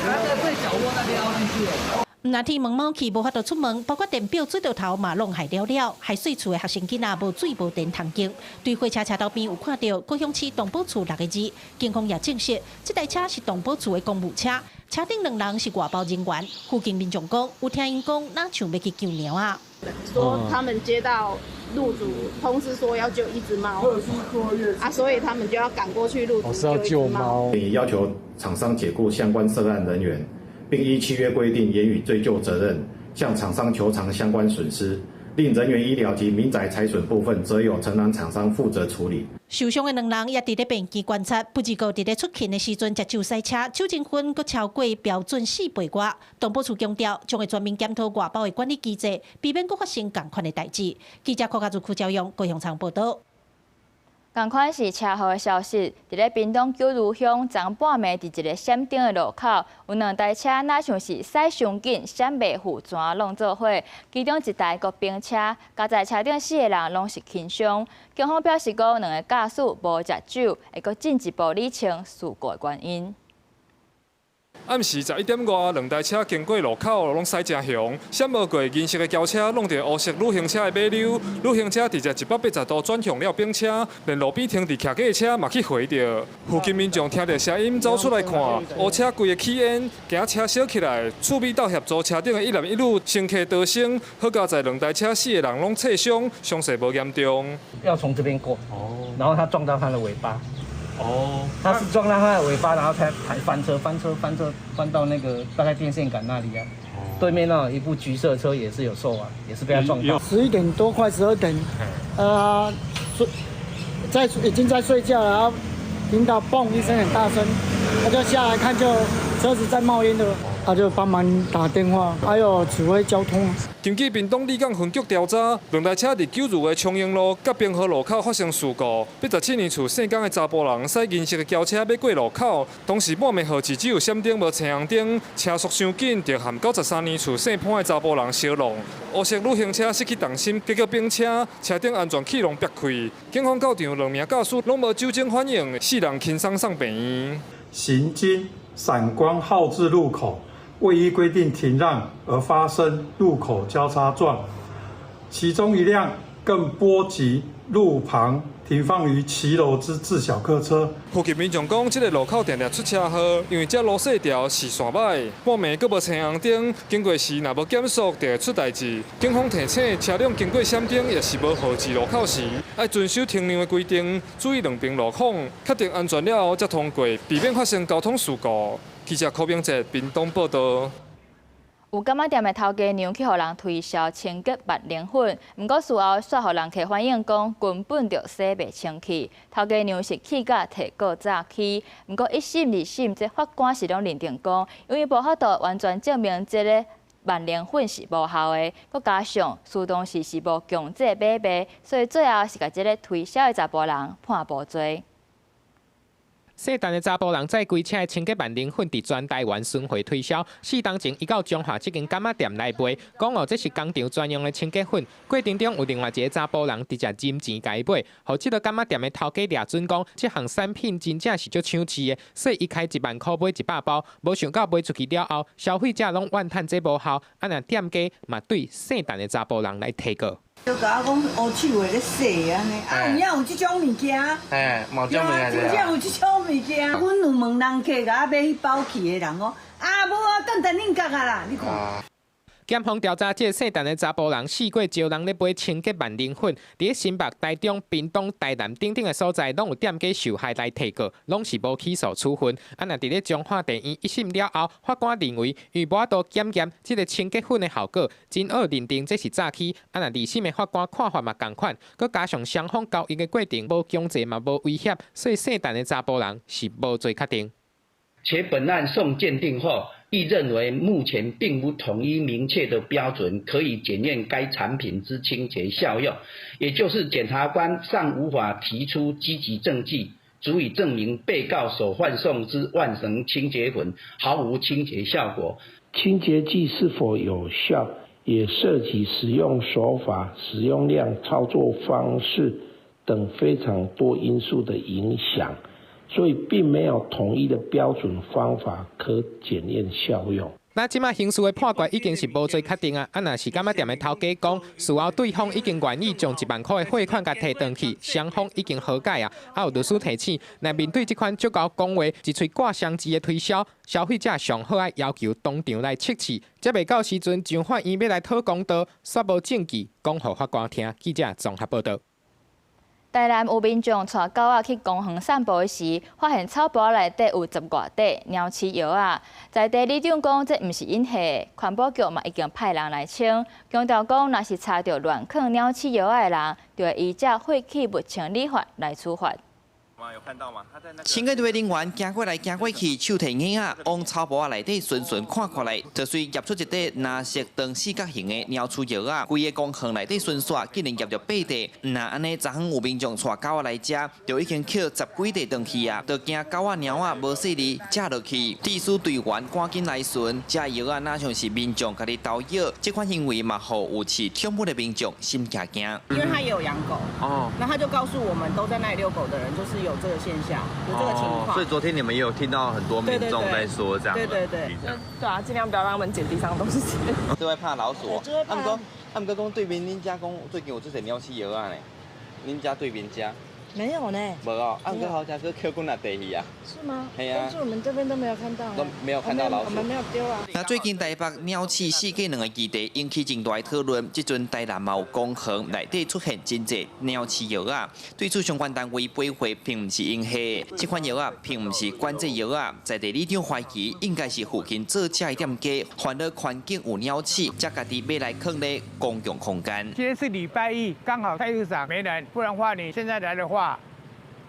他在最角落那邊凹進去了。毋但鐵門卯去無法度出門，包括電表、水喉頭嘛攏害了了，害細厝的學生囡仔無水無電通用。對貨車車頭邊有看著高雄市動保處六个字，警方也證實，這台車是動保處的公務車，車頂兩人是外包人員。附近民眾講，有聽𪜶講，若像欲去救貓仔。說他們接到路竹通知說要救一隻貓，啊，所以他們就要趕過去路竹救一隻貓。已要求廠商解僱相關涉案人員。並依契約規定嚴予追究責任，向廠商求償相關損失，另人員醫療及民宅財損部分，則由承攬廠商負責處理。受傷的兩人也佇咧病院觀察，不過佇咧出勤的時陣食酒駛車，酒精分閣超過標準四倍外。動保處強調，將會全面檢討外包的管理機制，避免閣發生仝款的代誌。記者柯家祖、柯昭勇高雄場報導。仝款是車禍的消息，佇咧屏東九如鄉，昨半暝佇一个閃燈的路口，有兩台車若像是駛傷緊，閃袂赴全挵做伙。其中一台國賓車，駕在車頂四个人攏是輕傷。警方表示講，兩个駕駛無食酒，會閣進一步理清事故的原因。暗時11點外，兩台車經過路口，攏駛誠雄，閃無過銀色的轎車，挵著烏色旅行車的尾溜，旅行車直接180度轉向了反車，連路邊停佇徛架的車嘛去橫著。附近民眾聽著聲音走出來看，烏車規个起煙，驚車燒起來，厝邊鬥協助車頂的一男一女乘客逃生，好佳哉兩台車四个人攏擦傷，傷勢無嚴重。要從這邊過，然後他撞到他的尾巴。哦，他是撞到他的尾巴，然後才翻車，翻車，翻車，翻到那個大概電線桿那裡啊。對面那一部橘色車也是有受啊，也是被他撞到。 11點多快12點，睡在已經在睡覺了，然後聽到嘣一聲很大聲，他就下來看，就車子在冒煙的，他就幫忙打電話，還有指揮交通。根據屏東里港分局調查，兩台車佇九如的長榮路佮平和路口發生事故。87年厝姓江的查埔人駛銀色的轎車欲過路口，當時半暝號誌只有閃燈無青紅燈，車速傷緊，著和93年厝姓潘的查埔人相挵。烏色旅行車失去重心，結果反車，車頂安全氣囊爆開。警方到場兩名駕駛攏無酒精反應，四人輕傷送病院。行經閃光號誌路口，未依規定停讓而發生路口交叉撞，其中一輛更波及路旁停放於騎樓之自小客車。附近民眾講，這个路口定定出車禍，因為這路細條視線䆀，半暝閣無青紅燈，經過時若無減速就會出代誌。警方提醒，車輛經過閃燈抑是無號誌路口時，愛遵守停讓的規定，注意兩邊路況，確定安全了後才通過，避免發生交通事故。記者柯明哲屏東報導。有柑仔店的頭家娘去予人推銷清潔萬能粉，毋過事後煞予人客反映講根本就洗袂清氣。頭家娘是氣甲提告詐欺，毋過一審、二審這法官是攏認定講，因為無法度完全證明這个萬能粉是無效的，閣加上事當時是無強制買賣，所以最後是共這个推銷的查埔人判無罪。姓陳的查埔人載規車的清潔萬能粉佇全台灣巡迴推銷。4冬前，伊到彰化這間柑仔店來賣，講哦，這是工廠專用的清潔粉。過程中有另外一個查埔人直接斟錢共伊買，予這个柑仔店的頭家掠準講，這項產品真正是足搶市的，所以伊開1萬箍買100包。無想到賣出去了後，消費者攏怨嘆這無效，啊若店家嘛對姓陳的查埔人來提告。就共我講烏手的咧洗按呢，啊有影有這種物件？嘿，無這種物件。真正有這種物件。阮有問人客共我買彼包去的人講，啊無啊，等等恁角啊啦，你看。檢方調查，這个姓陳的查埔人四過招人咧買清潔萬能粉，佇新北、台中、屏東、台南等等的所在，攏有店家受害來提告，攏是無起訴處分。啊，若佇咧彰化地院一審了後，法官認為，因為無法度檢驗這个清潔粉的效果，真惡認定這是詐欺。啊，若二審的法官看法嘛仝款，閣加上雙方交易的過程無強制嘛無威脅，所以姓陳的查埔人是無罪確定。且本案送鑑定後，亦認為目前並無統一明確的標準可以檢驗該產品之清潔效用，也就是檢察官尚無法提出積極證據，足以證明被告所販售之萬能清潔粉毫無清潔效果。清潔劑是否有效，也涉及使用手法、使用量、操作方式等非常多因素的影響。所以並沒有統一的標準方法可檢驗效用。那這馬刑事的判決已經是無罪確定啊！啊，若是柑仔店的頭家講，事後對方已經願意將1萬箍的貨款共提轉去，雙方已經和解啊！啊，有律師提醒，若面對這款足𠢕講話、一喙掛雙字的推銷，消費者上好愛要求當場來測試，才袂到時陣上法院欲來討公道，煞無證據講予法官聽。記者綜合報導。台南有民眾帶狗仔去公園散步時，發現草埔內底有十外塊鳥鼠藥仔。在地里長講，這毋是𪜶下的，環保局嘛已經派人來清，強調講，若是查著亂囥鳥鼠藥仔的人，就會依照廢棄物清理法來處罰。清潔隊人員行過來行過去，手提椅仔往草埔仔內底巡巡看看來，就隨挾出一塊藍色長四角形的鳥鼠藥仔，規个公園內底巡煞，竟然挾著八塊。毋若按呢，昨昏有民眾帶狗仔來遮，就已經抾十幾塊轉去啊，就驚狗仔貓仔無細膩食落去。秩序隊員趕緊來巡，這藥仔若像是民眾家己投藥，這款行為嘛，予有飼寵物的民眾心驚驚。因為他也有養狗，哦，那他就告訴我們，都在那裡遛狗的人，就是有這個現象，有這個情況。所以昨天你們也有聽到很多民眾在說這樣。對對對，對啊，盡量不要讓他們撿地上東西。都會怕老鼠。啊毋過講對面恁遮講最近有這濟鳥鼠藥仔呢？恁家對面遮？沒有呢。無哦，啊毋過好像閣抾幾若塊去啊。是嗎？係啊。但是我們這邊都沒有看到。都沒有看到老鼠。我們沒有丟啊。那最近台北鳥鼠四界兩个基地引起真大的討論，這陣台南嘛有公園內底出現真濟鳥鼠藥仔，對此相關單位回覆並毋是𪜶下，這款藥仔並毋是管制藥仔，在地里長懷疑應該是附近做食的店家煩惱環境有鳥鼠，才家己買來囥咧公共空間。今天是禮拜一，剛好菜市場沒人，不然話你現在來的話，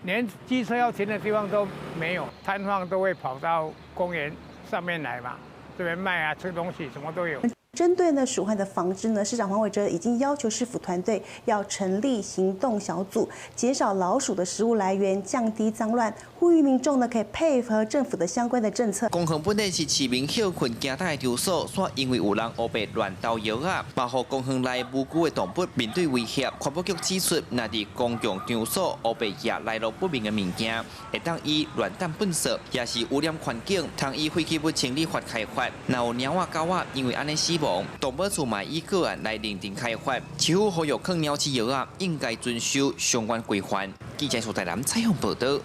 連機車要停的地方都沒有，攤販都會跑到公園上面來嘛。這邊賣啊，吃東西什麼都有。針對呢鼠患的防治呢，市長黃偉哲已經要求市府團隊要成立行動小組，減少老鼠的食物來源，降低髒亂，呼籲民眾呢可以配合政府的相關的政策。公園本來是市民歇睏行大的場所，煞因為有人烏白亂投藥仔，嘛予公園內無辜的動物面對威脅。環保局指出，若佇公共場所烏白遺來路不明的物件，會當以亂擲糞掃，也是污染環境，通依廢棄物清理法開罰。若有貓仔狗仔因為按呢死亡，動保處嘛以個案來認定開罰。市府呼籲囥鳥鼠藥仔應該遵守相關規範。記者蘇台南採訪報導。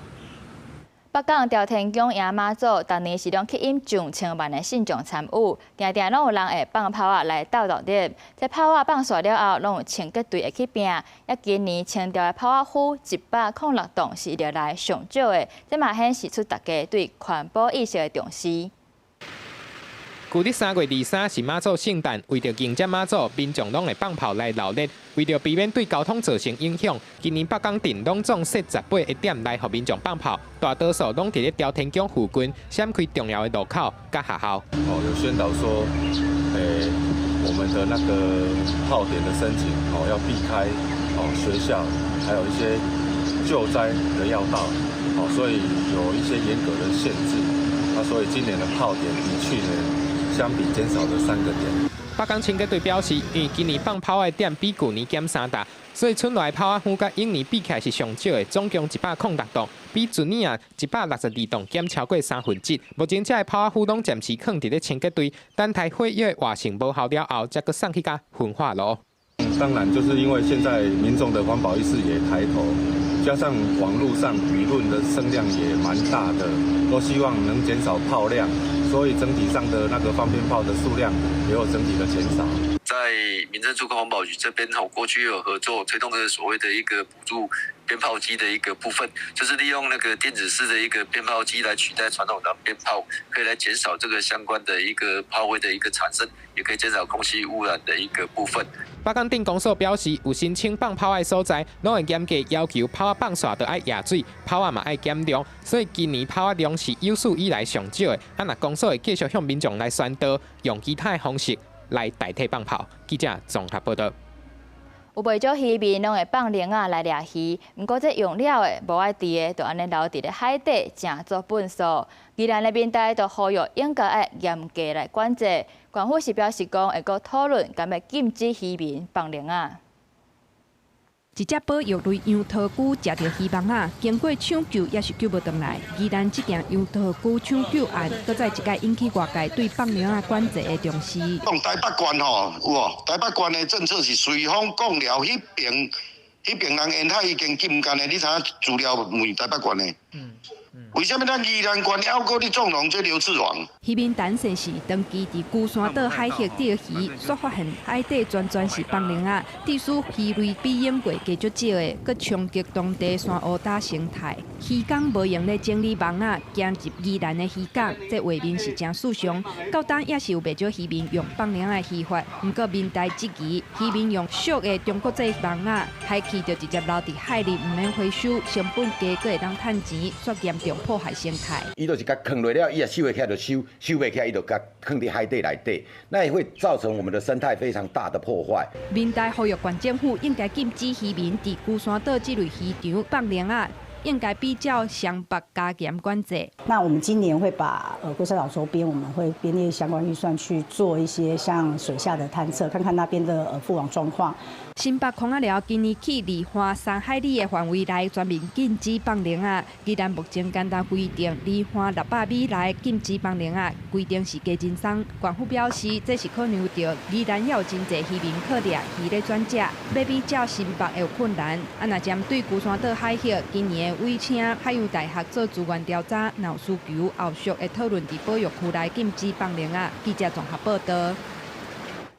北港朝天宮迎媽祖，逐年是攏吸引上千萬的信眾參與，定定攏有人會放炮仔來鬥熱鬧。這炮仔放煞了後，攏有清潔隊會去拼。抑今年清掉的炮仔灰106噸，是歷來上少的，這嘛顯示出大家對環保意識的重視。舊曆3月23是媽祖聖誕，為著迎接媽祖，民眾攏會放炮來鬧熱。為著避免對交通造成影響，今年北港鎮攏總設18個點來予民眾放炮，大多數攏佇咧朝天宮附近，閃開重要的路口佮學校。哦，有宣導說，我們的那個炮點的申請，哦，要避開哦學校，還有一些救災的要道，哦，所以有一些嚴格的限制。啊，所以今年的炮點比去年相比減少了3個點。北港清潔隊表示，因為今年放炮的點比舊年減3搭，所以賰落來炮仔灰佮往年比起來是上少的，總共106棟，比去年啊162棟減超過1/3。目前這个炮仔灰攏暫時囥佇咧清潔隊，等待火藥活性無效了後，才閣送去共焚化爐。當然，就是因為現在民眾的環保意識也抬頭，加上網絡上輿論的聲量也蠻大的，都希望能減少炮量，所以整體上的那個放鞭炮的數量也有整體的減少。在民政處跟環保局這邊吼，過去有合作推動這個所謂的一個補助鞭炮機的一個部分，就是利用那個電子式的一個鞭炮機來取代傳統的鞭炮，可以來減少這個相關的一個炮灰的一個產生，也可以減少空氣污染的一個部分。北港鎮公所表示，有申請放炮的所在，攏會嚴格要求炮仔放煞就愛驗水，炮仔嘛愛減量，所以今年炮仔量是有史以來上少的。啊，若公所會繼續向民眾來宣導，用其他的方式來代替放炮。記者綜合報導。有袂少漁民攏會放龍仔來掠魚，毋過這用了的無愛治的，就按呢留佇咧海底，成做糞埽。宜蘭的民代就呼籲應該愛嚴格來管制。縣府是表示講會閣討論，敢欲禁止漁民放龍仔。一隻保育類楊桃龜食著魚網仔，經過搶救也是救無轉來。宜蘭這件楊桃龜搶救案，閣再一擺引起外界對放龍仔管制的重視。講台北縣吼，有無？台北縣的政策是隨風貢寮彼爿，彼爿人沿海已經禁干的，你知影資料問台北縣的？為啥物咱宜蘭縣猶閣咧縱容這流刺網？漁民陳先生長期佇龜山島海域釣魚，煞發現海底全全是放龍仔，致使魚類比往過加足少的，閣衝擊當地珊瑚礁生態。漁工無閒咧整理網仔，行入宜蘭的漁港，這畫面是誠翳常。到今也是有袂少漁民用放龍仔的漁法，毋過民代質疑漁民用俗的中國製網仔，海氣就直接留佇海裡，毋免回收，成本低，閣會當趁錢，煞嚴重破壞生態。伊就是共囥落了，伊若收會起來就收，收袂起來伊就共囥佇海底內底，那也會造成我們的生態非常大的破壞。民代呼籲縣政府應該禁止漁民佇龜山島這類漁場放龍仔，應該比照雙北加嚴管制。那我們今年會把龜山島周邊，我們會編列相關預算去做一些像水下的探測，看看那邊的覆網狀況。新北空仔寮今年起離岸3海里的範圍內全面禁止放龍仔。宜蘭目前簡單規定離岸600米內禁止放龍仔，規定是加真鬆。縣府表示，這是考量著宜蘭猶有真濟漁民靠掠魚咧轉食，欲比照新北會有困難。啊，若針對龜山島海域，今年會委請海洋大學做資源調查，若有需求，後續會討論佇保育區內禁止放龍仔。記者綜合報導。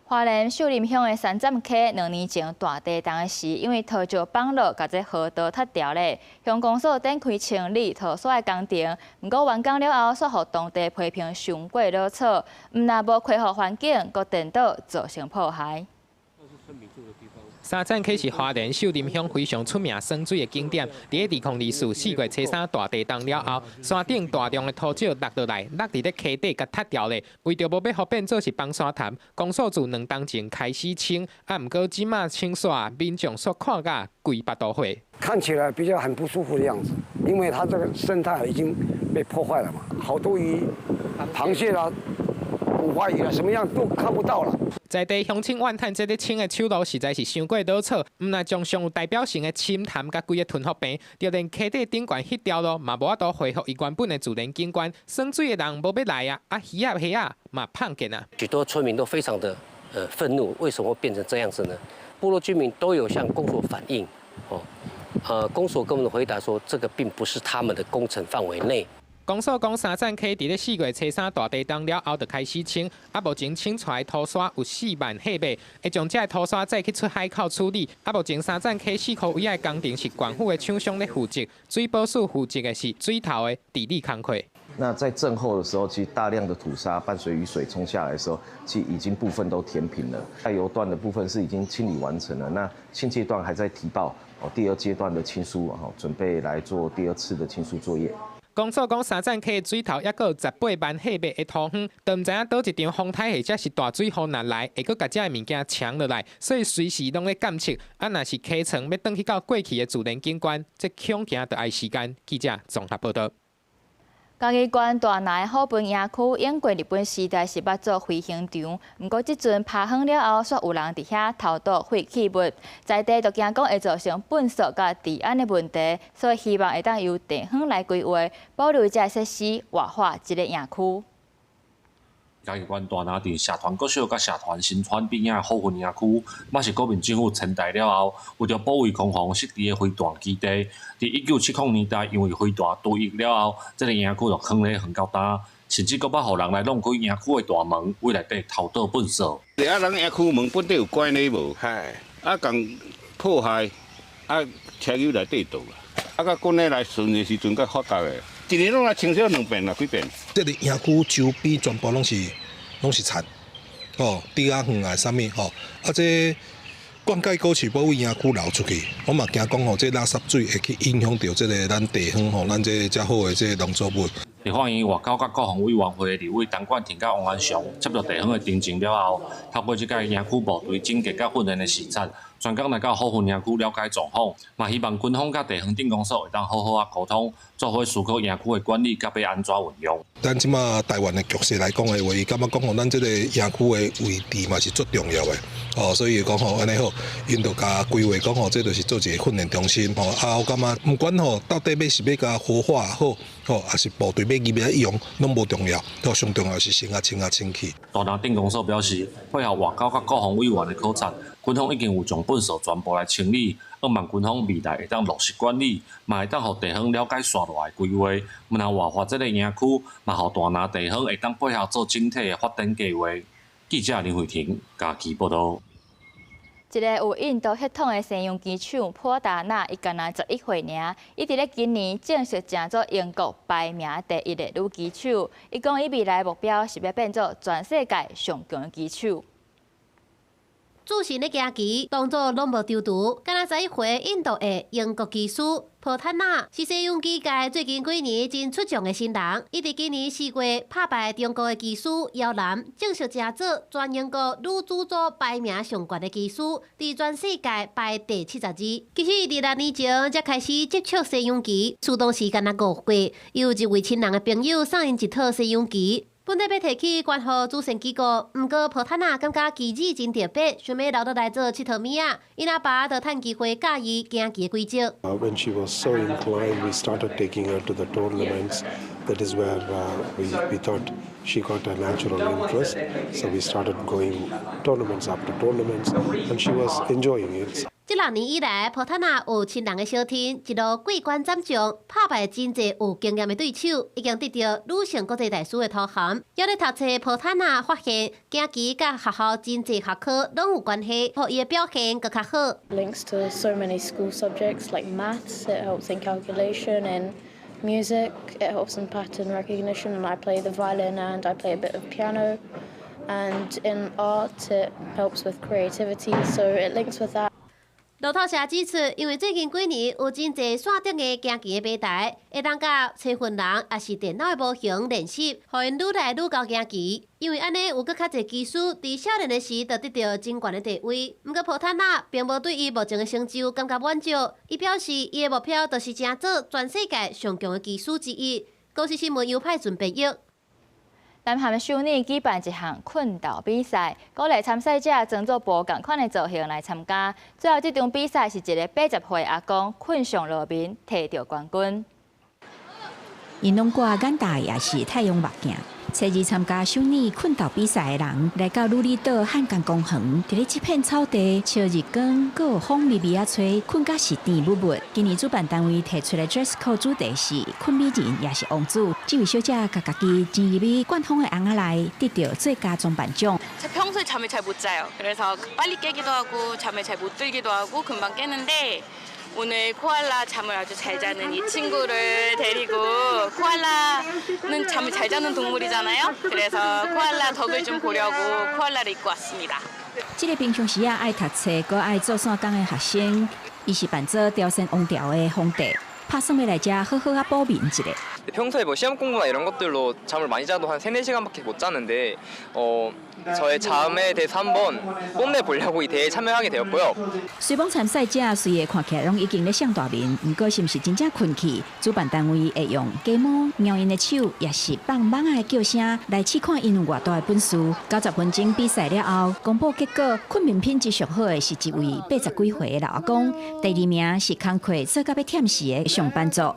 花蓮秀林鄉的三站溪2年前大地震的時，因為土石崩落，共這河道塌掉咧。鄉公所展開清理塗刷的工程，毋過完工了後，煞予當地批評傷過囉嗦，毋但無恢復環境，閣顛倒造成破壞。三棧溪是花蓮秀林鄉非常出名耍水的景點。佇2024四月初三大地動了後，山頂大量的土石落落來，落佇咧溪底，共塌掉咧。為著無欲予變做是崩沙潭，公所自2冬前開始清，啊，毋過這馬清煞，民眾煞看甲規腹肚火。看起來比較很不舒服的樣子，因為它這個生態已經被破壞了嘛，好多魚、螃蟹啦、五花魚啦，什麼樣都看不到了。在地鄉親怨嘆，這个清的手路實在是傷過老草，毋但將上有代表性的深潭佮規个屯福坪，就連溪底頂懸彼條路嘛無法度恢復伊原本的自然景觀，耍水的人無欲來啊，啊魚仔蝦仔嘛胖見啊。許多村民都非常的憤怒，為什麼會變成這樣子呢？部落居民都有向公所反映，哦，公所跟我們回答說，這個並不是他們的工程範圍內。公所講，三棧溪佇咧4月初三大地動了後，就開始清，啊，目前清出來土沙有4萬立米，會將這个土沙載去出海口處理。啊，目前三棧溪四箍圍仔的工程是縣府的廠商咧負責，水保署負責的是水頭的治理工課。那在震後的時候，其實大量的土沙伴隨雨水沖下來的時候，其實已經部分都填平了。下游段的部分是已經清理完成了，那現階段還在提報哦，第二階段的清疏哈，準備來做第二次的清疏作業。公所講，三棧溪水頭猶閣有18萬立米的土方，都毋知影佗一場風颱或者是大水雨若來，會閣共這个物件搶落來，所以隨時攏咧監測。啊，若是溪床欲轉去到過去的自然景觀，這恐驚著愛時間。記者綜合報導。嘉義縣大林虎賁營區，經過日本時代是捌做飛行場，毋過這陣拋荒了後，煞有人佇遐偷倒廢棄物，在地就驚講會造成糞埽佮治安的問題，所以希望會當由地方來規劃，保留這个設施，活化這个營區。嘉義縣大林鎮社團國小佮社團新村邊仔的虎賁營區，嘛是國民政府遷台了後，為著保衛空防設置的飛彈基地。佇1970年代，因為飛彈除役了後，這个營區就囥咧荒到今，甚至閣捌予人來弄開營區的大門，為內底偷倒糞埽。啊，人營區門本底有關咧無？啊，共破壞，啊，車入內底倒啦。啊，佮阮咧來巡的時陣，佮發覺的。一年攏來清掃兩遍啦，幾遍。這个營區周邊全部攏是田，吼，豬仔園啊，啥物吼，啊，這灌溉溝渠無對營區流出去，我嘛驚講吼，這垃圾水會去影響著這个咱地方吼，咱這遮好的這個農作物。立法院外交佮國防委員會立委陳冠廷佮王安祥接到地方的陳情了後，透過這屆營區部隊整潔佮訓練的視察，專工來到虎賁營區了解狀況，嘛希望軍方佮地方鎮公所會當好好仔溝通，做伙思考營區的管理佮欲按怎運用。咱這馬台灣的局勢來講的話，伊感覺講吼，咱這个營區的位置嘛是足重要的，哦，所以講吼，按呢好，𪜶就共規劃講吼，這就是做一个訓練中心，吼，啊，我感覺毋管吼，到底欲是欲共活化好，吼，抑是部隊欲入來用，攏無重要，都上重要是先共清啊清氣。大林鎮公所表示，配合外交佮國防委員的考察，軍方已經有將糞埽全部來清理，向望軍方未來會當落實管理，嘛會當予地方了解紲落來的規劃，毋但活化這个營區，嘛予大林地方會當配合做整體的發展計劃。記者林慧婷嘉義報導。一个有印度血統的西洋棋手普達納，伊干焦11歲爾，伊佇咧今年正式成做英國排名第一的女棋手。伊講伊未來目標是欲變做全世界上強的棋手。自信咧行棋，動作攏無丟丟，干焦11歲印度裔英國棋師普坦納是西洋棋界最近幾年真出眾的新人。伊佇今年4月拍敗中國的棋師姚楠，正式成做全英國女子組排名上懸的棋師，佇全世界排第72。其實伊佇6年前才開始接觸西洋棋，當時干焦5歲，有一位親人的朋友送𪜶一套西洋棋。本來欲提去捐予慈善機構，毋過普坦納感覺棋子真特別，想欲留落來做𨑨迌物仔。𪜶阿爸就趁機會教伊行棋的規則。 When she was so inclined, we started taking her to the tournaments. That is where we thought she got a natural interest. So we started going tournaments after tournaments, and she was enjoying it. 這6年以來，普坦納有親人的相挺，一路過關斬將，拍敗真濟有經驗的對手，已經得著女性國際大師的頭銜。猶咧讀冊，普坦納發現行棋佮學校真濟學科攏有關係，予伊的表現閣較好。 Links to so many school subjects like maths, it helps in calculation and music, it helps in pattern recognition, and I play the violin and I play a bit of piano. And in art, it helps with creativity, so it links with that. 路透社指出，因為最近幾年有真濟線頂的行棋的平台，會當佮找份人，抑是電腦的模型練習，予𪜶愈來愈𠢕行棋。因為按呢有閣較濟棋師，佇少年的時就得著真懸的地位。毋過普坦納並無對伊目前的成就感覺滿足，伊表示伊的目標就是成做全世界上強的棋師之一。公視新聞由派準編譯。南韓首爾舉辦一項睏鬥比賽，鼓勵參賽者裝做無仝款的造型來參加。最後這場比賽是一个80歲阿公睏上落眠，提著冠軍。𪜶攏掛眼袋，抑是太陽目鏡。初二參加首爾睏鬥比賽的人，來到汝矣島漢江公園，佇咧這片草地，笑日光，閣有風微微仔吹，睏甲是甜蜜蜜。今年主辦單位提出的 dress code 主題是睏美人，抑是王子。這位小姐共家己鑽入去灌風的尪仔內，得著最佳裝扮獎。 평소에 잠을 잘 못 자요. 그래서 빨리 깨기도 하고 잠을 잘 못 들기도 하고 금방 깨는데 오늘 코알라 잠을 아주 잘 자는 이 친구를 데리고 코알라는 잠을 잘 자는 동물이잖아요. 그래서 코알라 덕을 좀 보려고 코알라를 입고 왔습니다. 這个平常時仔愛讀冊、閣愛做散工的學生，伊是扮做朝鮮王朝的皇帝，拍算欲來遮好好仔補眠一下。 평소에 뭐 시험 공부나 이런 것들로 잠을 많이 자도 한 3, 4시간밖에 못 자는데 저의 잠에 대해서 한번 뽐내 보려고 이 대회에 참여하게 되었고요. 雖罔參賽者雖然看起來攏已經咧上大眠，毋過是毋是真正睏去？主辦單位會用雞毛搖𪜶的手，抑是放蠓仔的叫聲來試看𪜶有偌大的本事。90分鐘比賽了後，公布結果，睏眠品質上好的是一位80幾歲的老阿公，第二名是工課做甲欲忝死的上班族。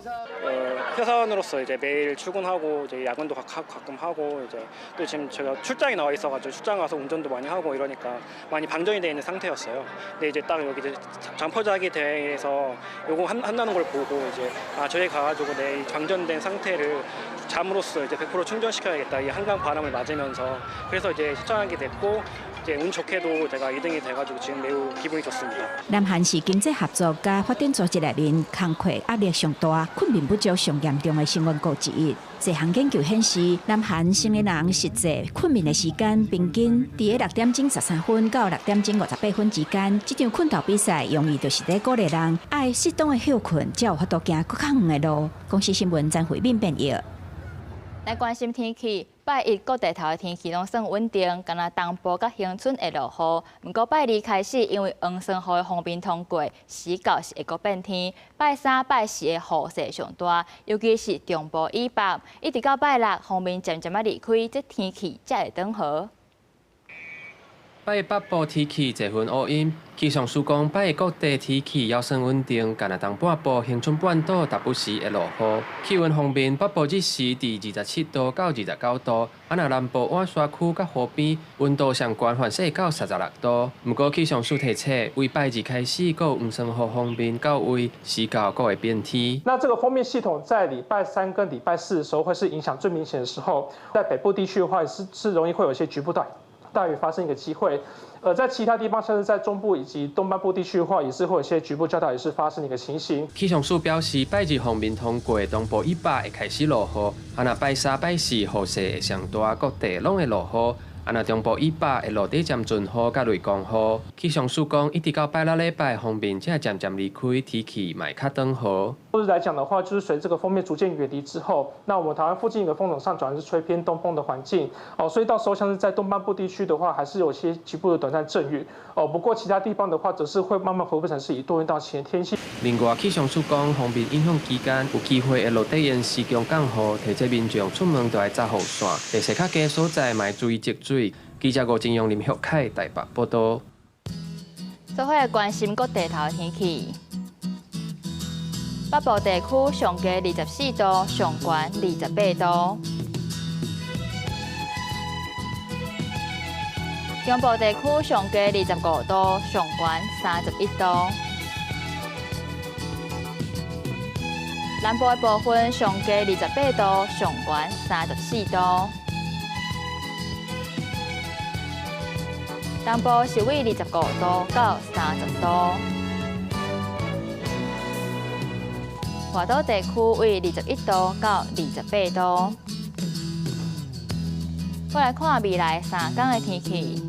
회사원으로서 이제 매일 출근하고 이제 야근도 가끔 하고 이제 또 지금 제가 출장에 나와 있어가지고 출장 가서 운전도 많이 하고 이러니까 많이 방전이 돼 있는 상태였어요. 근데 이제 딱 여기 이제 잠퍼자기 대회에서 요거 한다는 걸 보고 이제 아 저기 가가지고 내 방전된 상태를 잠으로써 이제 100% 충전시켜야겠다. 이 한강 바람을 맞으면서 그래서 이제 신청하게 됐고 이제 운 좋게도 제가 2등이 돼가지고 지금 매우 기분이 좋습니다. 南韓是經濟合作佮發展組織內面工課壓力上大、睏眠不足上嚴重的成員國之一。這項研究顯示，南韓成年人實際睏眠的時間平均佇6點13分到6點58分之間。這場睏鬥比賽用意就是咧鼓勵人愛適當的歇睏，才有法度行閣較遠的路。公視新聞張惠敏編譯。來關心天氣，拜一各地頭的天氣攏算穩定，干焦東部佮恆春會落雨。毋過拜二開始，因為黃酸雨的鋒面通過，時到是會閣變天。拜三、拜四的雨勢上大，尤其是中部以北，一直到拜六，鋒面漸漸仔離開，這天氣才會轉好。拜一北部天氣濟雲烏陰，氣象署講拜一各地天氣猶算穩定，干焦東半部恆春半島逐不時會落雨。氣溫方面，北部日時佇27度到29度，啊若南部倚山區佮湖邊溫度上懸凡勢到36度。毋過氣象署提醒，為拜二開始，閣有黃酸雨鋒面到位，時到閣會變天。那這個鋒面系統在禮拜三跟禮拜四的時候，會是影響最明顯的時候。在北部地區的話，是容易會有一些局部大雨發生一個機會，在其他地方，像是在中部以及東半部地區的話，也是會有一些局部較大雨勢發生的一個情形。氣象署表示，拜二鋒面通過，東部以北會開始落雨，啊若拜三、拜四雨勢會上大，各地攏會落雨。啊若中部以北會落底漸陣雨佮雷公雨。氣象署講，一直到拜六禮拜，鋒面才漸漸離開，天氣嘛會較轉好。後日來講的話，就是隨這個鋒面逐漸遠離之後，那我們台灣附近一個風總上轉是吹偏東風的環境，哦，所以到時候像是在東半部地區的話，還是有些局部的短暫陣雨，哦，不過其他地方的話，則是會慢慢恢復成是以多雲到晴的天氣。另外，氣象署講，鋒面影響期間有機會會落底延時強降雨，提醒民眾出門著愛紮雨傘，地勢較低所在嘛愛注意積水。記者吳金陽、林旭凱台北報道。做伙來關心各地頭的天氣。北部地區上低24度，上懸28度。中部地區上低25度，上懸31度。南部的部分上低28度，上懸34度。東部是為25度到30度。外島地區為21度到28度。過來看未來3天的天氣。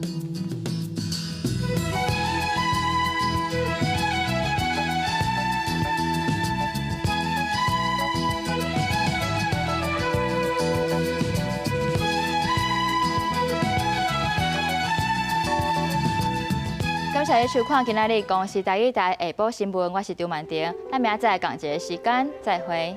謝你收看今仔日公視台語台下晡新聞，我是張曼婷，咱明仔載仝一个時間再會。